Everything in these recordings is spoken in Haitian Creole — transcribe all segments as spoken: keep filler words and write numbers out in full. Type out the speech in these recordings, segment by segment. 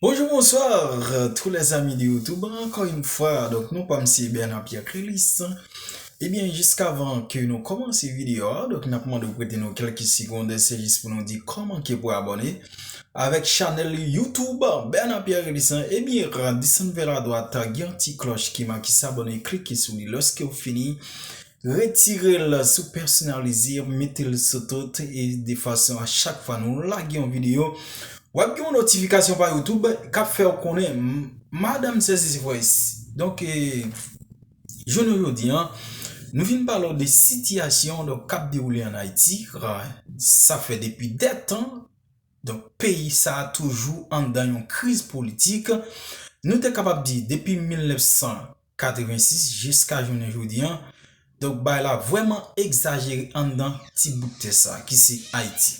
Bonjour, bonsoir, euh, tous les amis de YouTube. Encore une fois, donc, non pa m se Bernard Pierre Clélis. Ebyen, jiskavan ke nou kòmanse videyo a, donk, n ap mande w prete nou kèlke segonn, se jis pou nou di kòman ke pou abòne avèk chanèl YouTube Bernard Pierre Clélis. Ebyen, desann vè la dwat, gen yon ti klòch ki make s'abonner, klike sou li. Lòske w fini, retire l sou pèsonalize, mete l sou tout, e de fason a chak fwa nou lage yon videyo, w ap gen yon notifikasyon pa YouTube k ap fè w konnen, m-, madanm, sè, sè, sè, frè. Donk, e, jounen jodi a, nou vin pale w de sitiyasyon, donk, k ap dewoule ann Ayiti. Sa fè depi dè tan, donk, peyi sa a toujou anndan yon kriz politik. Nou te kapab di, depi mil nèf san katrevensis jiska jounen jodi a. Donk, bagay la vrèman egzajere anndan ti bout tè sa a, ki se Ayiti.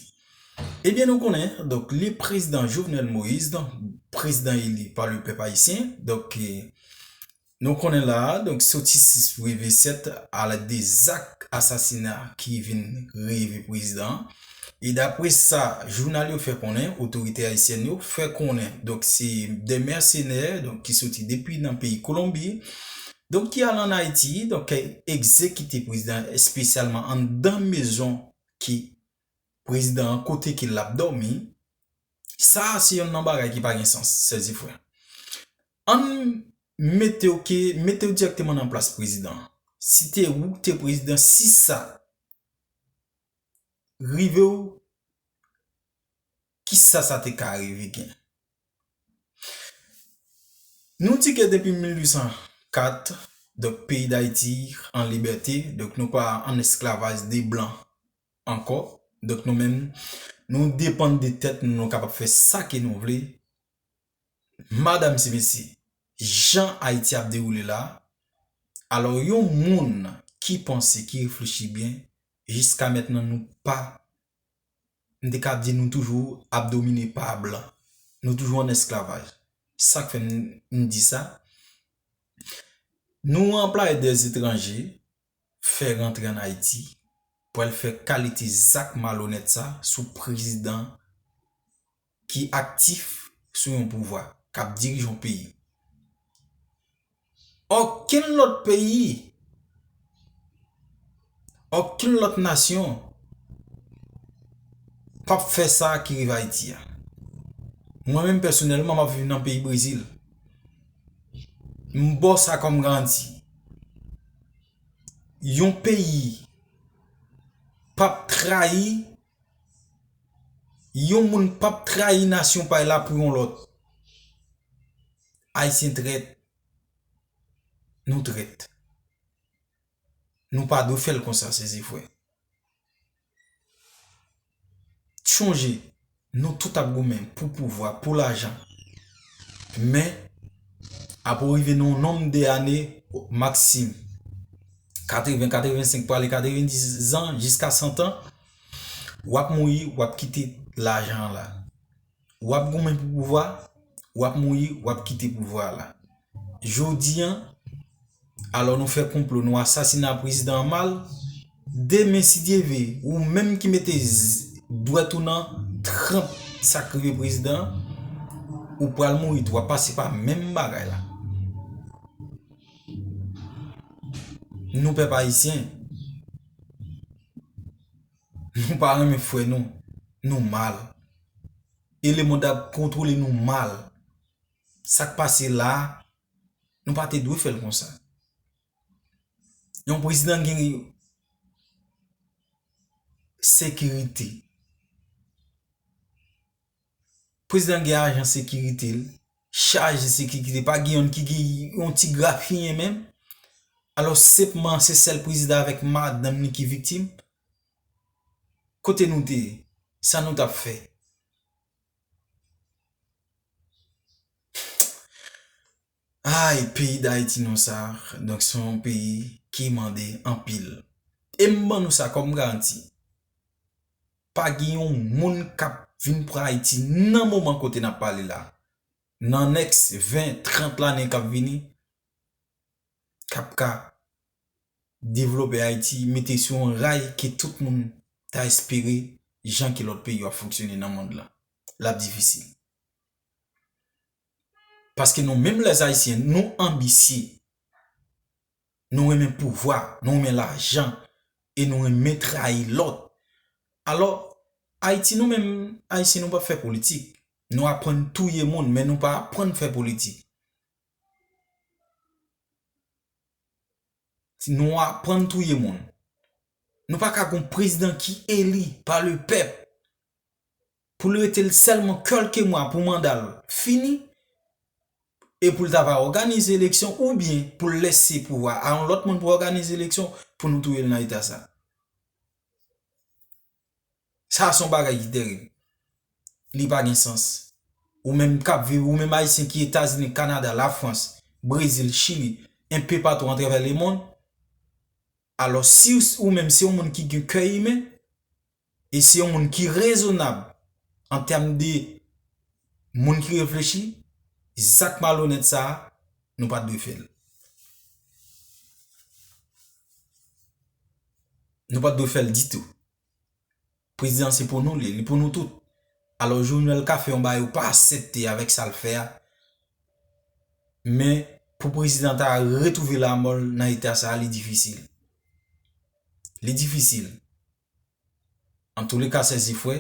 Ebyen, nou konnen, donk, le prezidan Jovenel Moïse, donk, prezidan eli pa le pèp ayisyen, donk, e, nou konnen la a, donk, soti sis pou rive sèt, a la de zak asasina ki vin rive prezidan an. E daprè sa jounal yo fè konnen, otorite ayisyèn yo fè konnen, donk, se de mèsenè, donk, ki soti depi nan peyi Kolonbi, donk, ki al ann Ayiti, donk, egzekite prezidan, espesyalman anndan mezon ki prezidan an, kote ke l ap dòmi. Sa a se yonn nan bagay ki pa gen sans, sè e frè. Ann mete w ke, mete w dirèkteman nan plas prezidan an. Si te ou k te prezidan, si sa rive w, kisa sa te ka rive gen? Nou di ke depi mil uit san kat, donk, peyi Dayiti an libète, donk, nou pa an esklavaj de blan ankò. Donk, nou menm, nou depann de tèt nou, nou kapab fè sa ke nou vle. Madanm, se mesye, jan Ayiti ap dewoule la, alò, yon moun ki panse, ki reflechi byen, jiska mentnan nou pa, m te ka di nou toujou ap domine pa blan. Nou toujou an esklavaj. Sa k fè m, m di sa. Nou anplwaye dè etranje, fè rantre ann Ayiti, pral fè kalite zak malonèt sa sou prezidan ki aktif sou yon pouvwa, k ap dirije yon peyi. Okenn lòt peyi, okenn lòt nasyon p ap fè sa ki rive Ayiti a. Mwen menm pèsonèlman, m ap viv nan peyi Brezil. M ba w sa kòm garanti. Yon peyi p ap trayi, yon moun p ap trayi nasyon pa l la pou yon lòt. Ayisyen trèt, nou trèt. Nou pa dwe fè l konsa, sè e frè. Chonje, nou tout ap goumen pou pouvwa, pou lajan. Men, apre w rive nan yon nonb de ane, maksim, katreven, katrevensenk, prale katrevendis zan, jiska san an, w ap mouri, w ap kite lajan an la. W ap goumen pou pouvwa, w ap mouri, w ap kite pouvwa a la. Jodi a, alò nou fè konplo, nou asasina prezidan an mal. Demen, si Dye vle, ou menm ki mete z-, dwèt ou nan tranp sa k rive prezidan an, ou pral mouri tou, w ap pase pa menm bagay la. Nou pèp ayisyen, nou pa renmen frè nou, nou mal. E lemonn ap kontwole nou mal. Sa k pase la a, nou pa te dwe fè l konsa. Yon prezidan gen sekirite. Prezidan gen ajan sekirite l, chaje sekirite, pa gen yonn ki gen yon ti grafiyen menm. Alò, senpman, se sèl prezidan avèk madanm li ki viktim. Kote nou te ye? Sa nou t ap fè? Ay, peyi Dayiti non sa, donk se yon peyi ki mande anpil. E m ban nou sa kòm garanti. Pa gen yon moun k ap vin pran Ayiti nan moman kote n ap pale la. Nan next ven, trant lane k ap vini, k ap ka devlope Ayiti, mete sou yon ray ke tout moun ta espere jan ke lòt peyi yo ap fonksyone nan mond lan. L ap difisil. Paske nou menm lèzayisyen, nou anbisye. Nou renmen pouvwa, nou renmen lajan, e nou renmen trayi lòt. Alò, Ayiti, nou menm, Ayisyen, nou p ap fè politik. Nou aprann touye moun, men nou pa aprann fè politik. Nou aprann touye moun. Nou pa ka gon prezidan ki eli pa le pèp pou l rete l sèlman kèlke mwa pou manda l fini, e pou l ta va òganize eleksyon oubyen pou l lèse pouvwa a yon lòt moun pou òganize eleksyon pou nou touye l nan eta sa. Sa se yon bagay ki terib. Li pa gen sans. Ou menm k ap viv, ou menm Ayisyen ki Etazini, Kanada, Lafrans, Brezil, Chili, enpe patou atravè lemonn, alò si ou menm se yon moun ki gen kè imen, e se yon moun ki rezonab an tèm de moun ki reflechi, zak malonèt sa a, nou pa t dwe fè l. Nou pa t dwe fè l ditou. Prezidan se pou nou li, li pou nou tout. Alò Jovenel ka fè yon bagay ou pa aksepte avèk sa l fè a. Men pou prezidan ta retwouve lanmò l nan eta sa a, li difisil. Li difisil. Antouleka, sè e frè,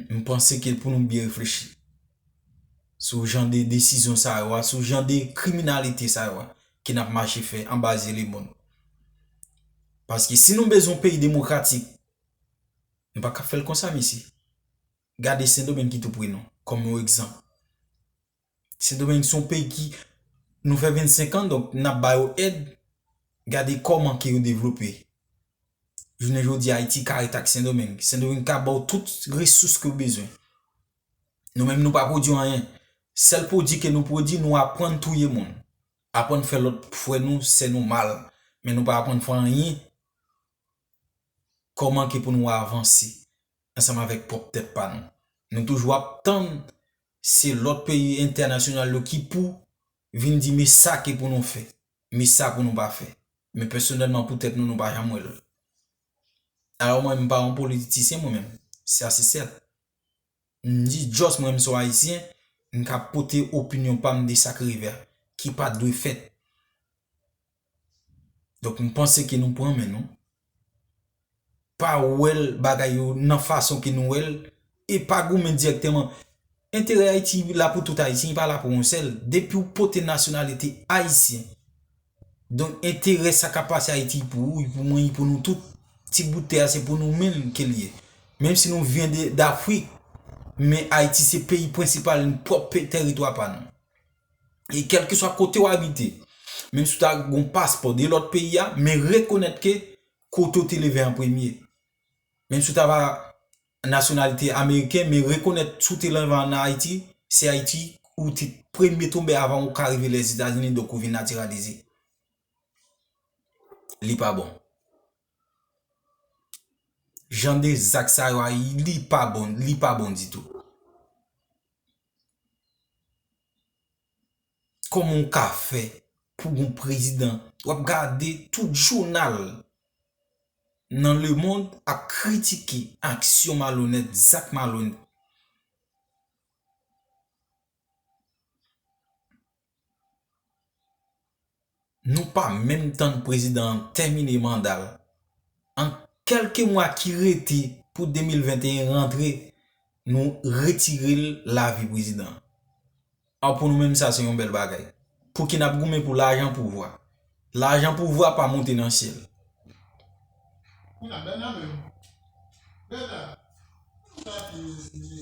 m panse ke pou nou byen reflechi sou jan de desizyon sa yo a, sou jan de kriminalite sa yo a ke n ap mache fè anba zye lemonn. Paske si nou bezwen yon peyi demokratik, nou pa ka fè l konsa, mesye. Gade Sendomeng ki tou pre nou, kòm yon egzanp. Sendomeng se yon peyi ki, nou fè vennsenk an, donk n ap ba yo èd. Gade kòman ke yo devlope. Jounen jodi a, Ayiti ka ret ak Sendomeng. Sendomeng ka ba w tout resous ke w bezwen. Nou menm, nou pa pwodui anyen. Sèl pwodui ke nou pwodui, nou aprann touye moun. Aprann fè lòt frè nou, sè nou mal. Men nou pa aprann fè anyen. Kòman ke pou nou avanse ansanm avèk pwòp tèt pa nou? Nou toujou ap tann se lòt peyi entènasyonal yo ki pou vin di men sa ke pou nou fè, men sa pou nou pa fè. Men pèsonèlman pou tèt nou, nou pa janm wè l. Alò mwen, m pa yon politisyen mwen menm. Sa se sèt. M di just mwen, m se yon Ayisyen, m ka pote opinyon pa m de sa k rive a, ki pa t dwe fèt. Donk m panse ke nou pran men nou. Pa wè l bagay yo nan fason ke nou wè l, e pa goumen dirèkteman. Enterè Ayiti la pou tout Ayisyen, li pa la pou yon sèl. Depi w pote nasyonalite ayisyen, donk enterè sa k ap pase Ayiti pou ou, pou mwen, pou nou tout. Ti bout tè a se pou nou menm ke l ye. Menm si nou vyen de, Dafrik, men Ayiti se peyi prensipal, pwòp pe-, tèritwa pa nou. E kèlkeswa kote w abite, menm si w ta gon paspò de lòt peyi a, men rekonèt ke kote w te leve an premye. Menm si w ta va nasyonalite ameriken, men rekonèt si w te leve ann Ayiti, se Ayiti ou te premye tonbe avan ou ka rive Lèzetazini, donk ou vin natiralize. Li pa bon. Jan de zak sa yo a, li pa bon, li pa bon ditou. Kòman w ka fè pou gon prezidan, w ap gade tout jounal nan lemonn ap kritike aksyon malonèt, zak malonèt. Nou pa menm tann prezidan an tèmine manda l. An kèlke mwa ki rete pou de mil venteyen rantre, nou retire l lavi prezidan an. An, pou nou menm, sa se yon bèl bagay. Pouki n ap goumen pou lajan pouvwa? Lajan pouvwa pa monte nan syèl. Kounya, Bèna menm. Bèna, sa ki, ki,